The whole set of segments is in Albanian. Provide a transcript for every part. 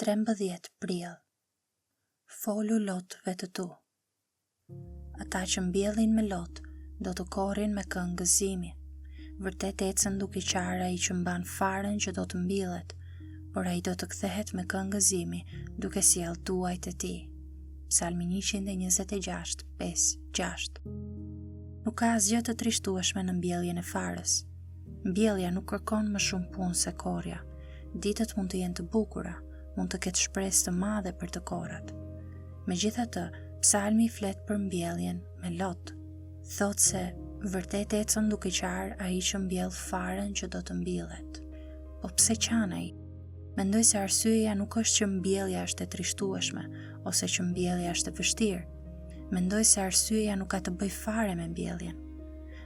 13 prill Folu lotëve të tu Ata që mbjellin me lot do të korrin me këngë gëzimi. Vërtet ecën duke qarë ai që mban farën që do të mbillet, por ai do të kthehet me këngë gëzimi duke sjellë duajt e tij. Psalmi 126, 5, 6 Nuk ka asgjë të trishtueshme në mbjelljen e farës. Mbjellja nuk kërkon më shumë punë se korrja. Ditët mund të jenë të bukura, mund të ketë shpresë të madhe për të korrat. Megjithatë, psalmi flet për mbjelljen me lot. Thotë se vërtet ecën duke qarë ai që mbjell farën që do të mbillet. Po pse qan ai? Mendoj se arsyeja nuk është që mbjellja është e trishtueshme ose që mbjellja është e vështirë. Mendoj se arsyeja nuk ka të bëjë fare me mbjelljen.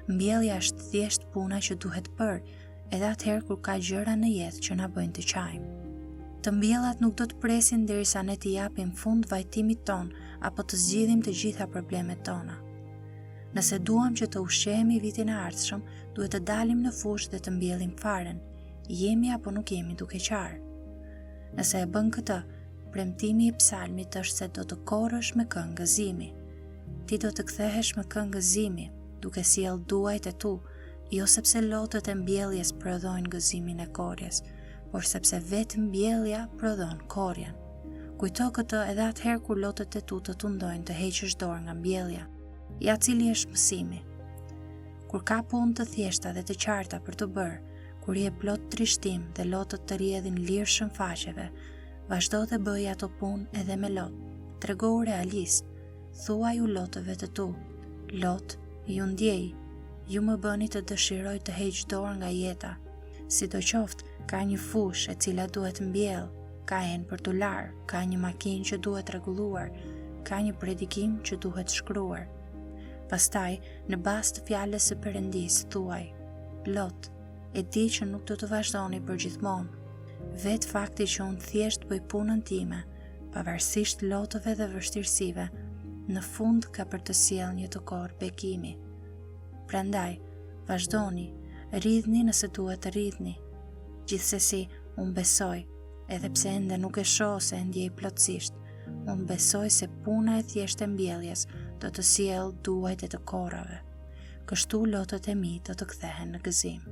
Mbjellja është thjesht puna që duhet bërë, edhe atëherë kur ka gjëra në jetë që na bëjnë të qajmë. Të mbjellat nuk do të presin derisa ne t'i japim fund vajtimit tonë apo të zgjidhim të gjitha problemet tona. Nëse duam që të ushqehemi vitin e ardhshëm, duhet të dalim në fushë dhe të mbjellim farën, jemi apo nuk jemi duke qarë. Nëse e bën këtë, premtimi i psalmit është se do të korrësh me këngë gëzimi. Ti do të kthehesh me këngë gëzimi, duke sjellë duajt e tu, jo sepse lotët e mbjelljes prodhojnë gëzimin e korrjes, por sepse vetë mbjellja prodhon korrjen. Kujto këtë edhe atëherë kur lotët e tu të tundojnë të heqësh dorë nga mbjellja. Ja cili është mësimi. Kur ka punë të thjeshta dhe të qarta për të bërë, kur je plot trishtim dhe lotët të rrjedhin lirshëm faqeve, Vazhdo të bëj ato punë edhe me lot. Tregohu realist. Thuaju lotëve të tu. Lot, ju ndjej. Ju më bëni të dëshiroj të heq dorë nga jeta. Sidoqoftë, ka një fushë e cila duhet mbjellë, ka enë për t'u larë, ka një makinë që duhet rregulluar, ka një predikim që duhet shkruar. Pastaj, në bazë të fjalës së Perëndisë, thuaj, Lot, E di që nuk do të vazhdoni përgjithmonë. Vetë fakti që unë thjesht bëj punën time, pavarësisht lotëve dhe vështirësive, në fund ka për të sjellë një të korrë bekimi. Prandaj, vazhdoni, rridhni nëse duhet të rridhni. Gjithsesi, unë besoj, edhe pse ende nuk e shoh ose e ndjej plotësisht, unë besoj se puna e thjeshtë e mbjelljes do të sjellë duajt e të korrave. Kështu lotët e mi do të kthehen në gëzim.